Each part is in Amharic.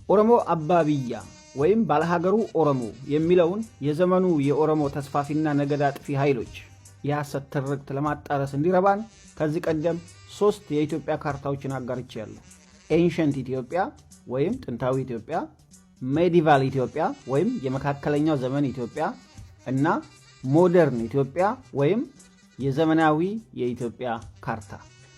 ኦሮሞ አባ ቢያ ወይም ባለሀገሩ ኦሮሞ የሚለውን የዘመኑ የኦሮሞ ተስፋፊና ነገድ አጥፊ ኃይሎች የሐሰት ትርክት ለማጣረስ እንዲረባን ከዚህ ቀደም ሶስት የኢትዮጵያ ካርታዎችን አጋርቼያለሁ። Ancient ኢትዮጵያ ወይም ጥንታዊ ኢትዮጵያ፣ Medieval ኢትዮጵያ ወይም የመካከለኛው ዘመን ኢትዮጵያ እና Modern ኢትዮጵያ ወይም የዘመናዊ የኢትዮጵያ ካርታ።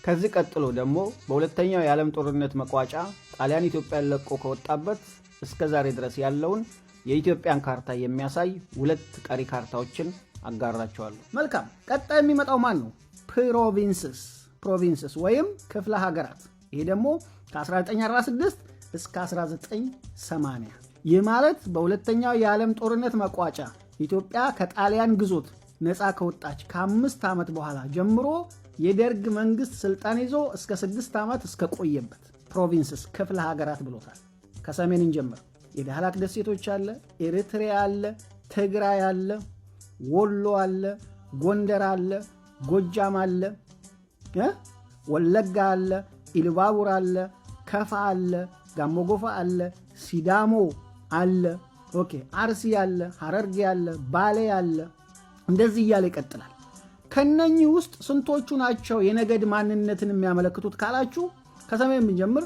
ከዚህ ቀጥሎ ደግሞ በሁለተኛው የዓለም ጦርነት መቋጫ ጣሊያን ኢትዮጵያን ለቆ ከወጣበት እስከ ዛሬ ድረስ ያለውን የኢትዮጵያን ካርታ የሚያሳይ ሁለት ቀሪ ካርታዎችን አጋራችኋለሁ። መልካም። ቀጣይ የሚመጣው ማን ነው? Provinces፣ provinces ወይም ክፍለ ሀገራት። ይሄ ደግሞ ከ1946 እስከ 1980። ይህ ማለት በሁለተኛው የዓለም ጦርነት መቋጫ ኢትዮጵያ ከጣሊያን ግዞት ነፃ ከወጣች ከ5 ዓመት በኋላ ጀምሮ የደርግ መንግስት ስልጣን ይዞ እስከ 6 ዓመት እስከቆየበት provinces ክፍለ ሀገራት ብሎታል። ከሰሜን እንጀምር። የዳህላክ ደሴቶች አለ፣ ኤሪትሪያ አለ፣ ትግራይ አለ፣ ወሎ አለ፣ ጎንደር አለ፣ ጎጃም አለ፣ ወለጋ አለ፣ ኢሉባቡር አለ፣ ከፋ አለ፣ ጋሞጎፋ አለ፣ ሲዳሞ አለ፣ okay፣ አርሲ አለ፣ ሐረርጌ አለ፣ ባሌ አለ። እንደዚህ እያለ ይቀጥላል። ከነኚህ ውስጥ ስንቶቹ ናቸው የነገድ ማንነትን የሚያመለክቱት ካላችሁ ከሰሜን ብንጀምር፣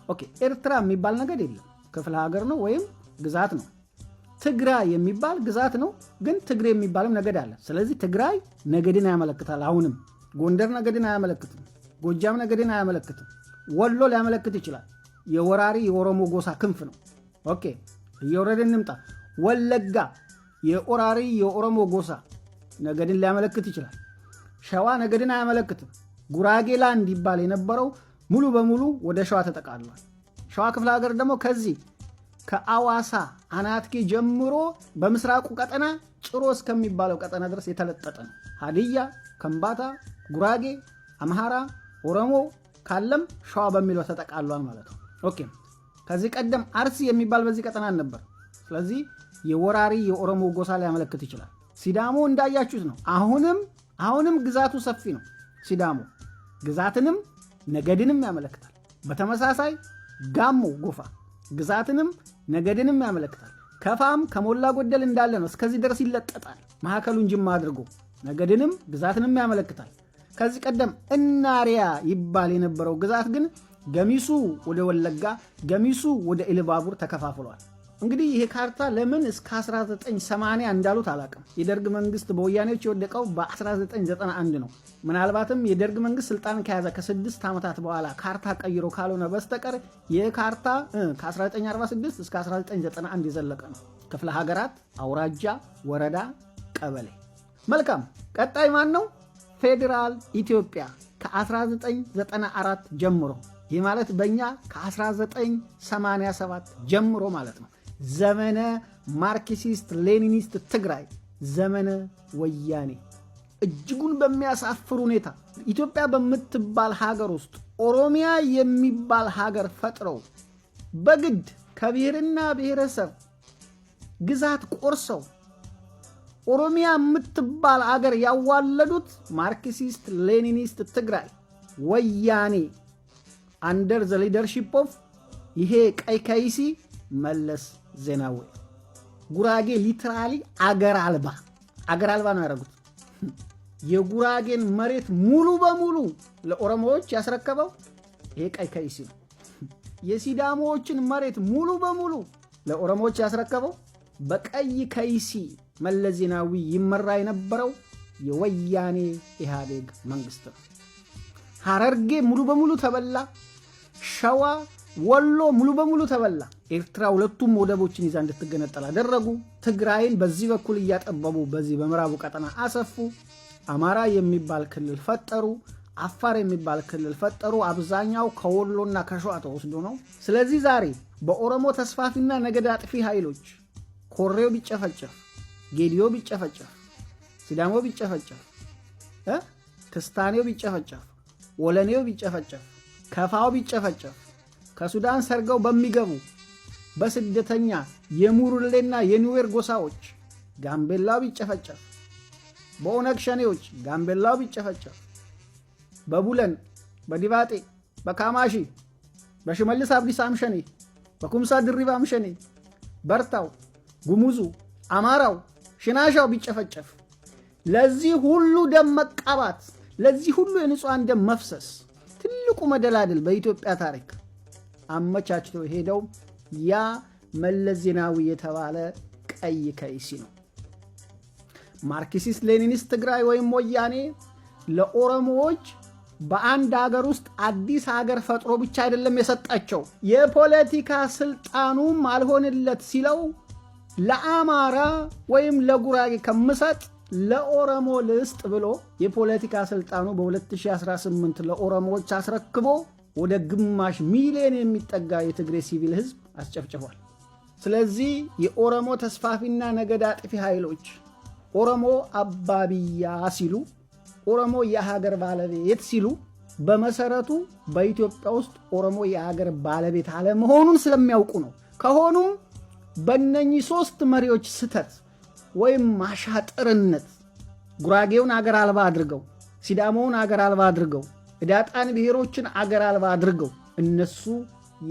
okay፣ ኤርትራ የሚባል ነገድ የለም። ክፍለ ሀገር ነው ወይም ግዛት ነው። ትግራይ የሚባል ግዛት ነው፣ ግን ትግሬ የሚባልም ነገድ አለ። ስለዚህ ትግራይ ነገድን ያመለክታል። አሁንም ጎንደር ነገድን አያመለክትም። ጎጃም ነገድን አያመለክትም። ወሎ ሊያመለክት ይችላል። የወራሪ የኦሮሞ ጎሳ ክንፍ ነው። Okay፣ እየወረድን እንምጣ። ወለጋ የወራሪ የኦሮሞ ጎሳ ነገድን ሊያመለክት ይችላል። ሸዋ ነገድን አያመለክትም። ጉራጌ land ይባል የነበረው ሙሉ በሙሉ ወደ ሸዋ ተጠቃሏል። ሸዋ ክፍለ ሀገር ደግሞ ከዚህ ከአዋሳ አናትጌ ጀምሮ በምስራቁ ቀጠና ጭሮ እስከሚባለው ቀጠና ድረስ የተለጠጠ ነው። ሀዲያ፣ ከምባታ፣ ጉራጌ፣ አምሃራ፣ ኦሮሞ ካለም ሸዋ በሚለው ተጠቃሏል ማለት ነው። Okay፣ ከዚህ ቀደም አርሲ የሚባል በዚህ ቀጠና አልነበር። ስለዚህ የወራሪ የኦሮሞ ጎሳ ሊያመለክት ይችላል። ሲዳሞ እንዳያችሁት ነው። አሁንም ግዛቱ ሰፊ ነው። ሲዳሞ ግዛትንም ነገድንም ያመለክታል። በተመሳሳይ ጋሞ ጎፋ ግዛትንም ነገድንም ያመለክታል። ከፋም ከሞላ ጎደል እንዳለ ነው። እስከዚህ ድረስ ይለጠጣል። ማዕከሉን ጅማ አድርጎ ነገድንም ግዛትንም ያመለክታል። ከዚህ ቀደም እናሪያ ይባል የነበረው ግዛት ግን ገሚሱ ወደ ወለጋ፣ ገሚሱ ወደ ኢሉባቡር ተከፋፍሏል። እንግዲህ ይሄ ካርታ ለምን እስከ 1980 እንዳሉት አላቅም። የደርግ መንግስት በወያኔዎች የወደቀው በ1991 ነው። ምናልባትም የደርግ መንግስት ስልጣን ከያዘ ከ6 ዓመታት በኋላ ካርታ ቀይሮ ካልሆነ በስተቀር ይህ ካርታ ከ1946 እስከ 1991 የዘለቀ ነው። ክፍለ ሀገራት፣ አውራጃ፣ ወረዳ፣ ቀበሌ። መልካም። ቀጣይ ማን ነው? ፌዴራል ኢትዮጵያ ከ1994 ጀምሮ። ይህ ማለት በእኛ ከ1987 ጀምሮ ማለት ነው። ዘመነ ማርክሲስት ሌኒኒስት ትግራይ፣ ዘመነ ወያኔ። እጅጉን በሚያሳፍር ሁኔታ ኢትዮጵያ በምትባል ሀገር ውስጥ ኦሮሚያ የሚባል ሀገር ፈጥረው በግድ ከብሔርና ብሔረሰብ ግዛት ቆርሰው ኦሮሚያ የምትባል አገር ያዋለዱት ማርክሲስት ሌኒኒስት ትግራይ ወያኔ under the leadership of ይሄ ቀይ ከይሲ መለስ ዜናዊ። ጉራጌ literally አገር አልባ፣ አገር አልባ ነው ያደረጉት። የጉራጌን መሬት ሙሉ በሙሉ ለኦሮሞዎች ያስረከበው ይሄ ቀይ ከይሲ ነው። የሲዳሞዎችን መሬት ሙሉ በሙሉ ለኦሮሞዎች ያስረከበው በቀይ ከይሲ መለስ ዜናዊ ይመራ የነበረው የወያኔ ኢህአዴግ መንግስት ነው። ሐረርጌ ሙሉ በሙሉ ተበላ። ሸዋ፣ ወሎ ሙሉ በሙሉ ተበላ። ኤርትራ ሁለቱም ወደቦችን ይዛ እንድትገነጠል አደረጉ። ትግራይን በዚህ በኩል እያጠበቡ በዚህ በምዕራቡ ቀጠና አሰፉ። አማራ የሚባል ክልል ፈጠሩ። አፋር የሚባል ክልል ፈጠሩ። አብዛኛው ከወሎና ከሸዋ ተወስዶ ነው። ስለዚህ ዛሬ በኦሮሞ ተስፋፊና ነገድ አጥፊ ኃይሎች ኮሬው ቢጨፈጨፍ፣ ጌዲዮ ቢጨፈጨፍ፣ ሲዳሞ ቢጨፈጨፍ፣ ክስታኔው ቢጨፈጨፍ፣ ወለኔው ቢጨፈጨፍ፣ ከፋው ቢጨፈጨፍ፣ ከሱዳን ሰርገው በሚገቡ በስደተኛ የሙርሌና የኑዌር ጎሳዎች ጋምቤላው ቢጨፈጨፍ፣ በኦነግ ሸኔዎች ጋምቤላው ቢጨፈጨፍ፣ በቡለን፣ በዲባጤ፣ በካማሺ፣ በሽመልስ አብዲሳም ሸኔ በኩምሳ ድሪባም ሸኔ፣ በርታው፣ ጉሙዙ፣ አማራው፣ ሽናሻው ቢጨፈጨፍ፣ ለዚህ ሁሉ ደም መቃባት፣ ለዚህ ሁሉ የንጹሐን ደም መፍሰስ ትልቁ መደላድል በኢትዮጵያ ታሪክ አመቻችቶ የሄደው ያ መለስ ዜናዊ የተባለ ቀይ ከይሲ ነው። ማርክሲስት ሌኒኒስት ትግራይ ወይም ወያኔ ለኦሮሞዎች በአንድ ሀገር ውስጥ አዲስ ሀገር ፈጥሮ ብቻ አይደለም የሰጣቸው፣ የፖለቲካ ስልጣኑም አልሆንለት ሲለው ለአማራ ወይም ለጉራጌ ከምሰጥ ለኦሮሞ ልስጥ ብሎ የፖለቲካ ስልጣኑ በ2018 ለኦሮሞዎች አስረክቦ ወደ 0.5 ሚሊዮን የሚጠጋ የትግሬ ሲቪል ህዝብ አስጨፍጭፏል። ስለዚህ የኦሮሞ ተስፋፊና ነገድ አጥፊ ኃይሎች ኦሮሞ አባብያ ሲሉ፣ ኦሮሞ የሀገር ባለቤት ሲሉ፣ በመሰረቱ በኢትዮጵያ ውስጥ ኦሮሞ የሀገር ባለቤት አለመሆኑን ስለሚያውቁ ነው። ከሆኑም በእነኚህ ሶስት መሪዎች ስተት ወይም ማሻጥርነት ጉራጌውን አገር አልባ አድርገው፣ ሲዳሞውን አገር አልባ አድርገው፣ ህዳጣን ብሔሮችን አገር አልባ አድርገው እነሱ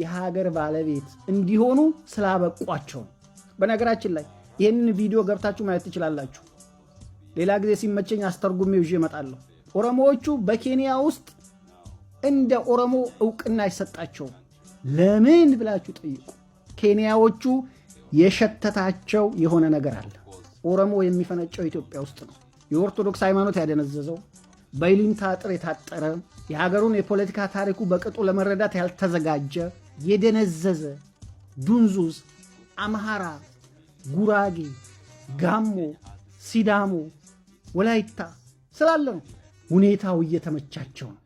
የሀገር ባለቤት እንዲሆኑ ስላበቋቸው ነው። በነገራችን ላይ ይህንን ቪዲዮ ገብታችሁ ማየት ትችላላችሁ። ሌላ ጊዜ ሲመቸኝ አስተርጉሜ ይዤ እመጣለሁ። ኦሮሞዎቹ በኬንያ ውስጥ እንደ ኦሮሞ እውቅና አይሰጣቸውም። ለምን ብላችሁ ጠይቁ። ኬንያዎቹ የሸተታቸው የሆነ ነገር አለ። ኦሮሞ የሚፈነጨው ኢትዮጵያ ውስጥ ነው። የኦርቶዶክስ ሃይማኖት ያደነዘዘው፣ በይሉኝታ አጥር የታጠረ፣ የሀገሩን የፖለቲካ ታሪኩ በቅጡ ለመረዳት ያልተዘጋጀ፣ የደነዘዘ ዱንዙዝ አምሃራ፣ ጉራጌ፣ ጋሞ፣ ሲዳሞ፣ ወላይታ ስላለ ነው። ሁኔታው እየተመቻቸው ነው።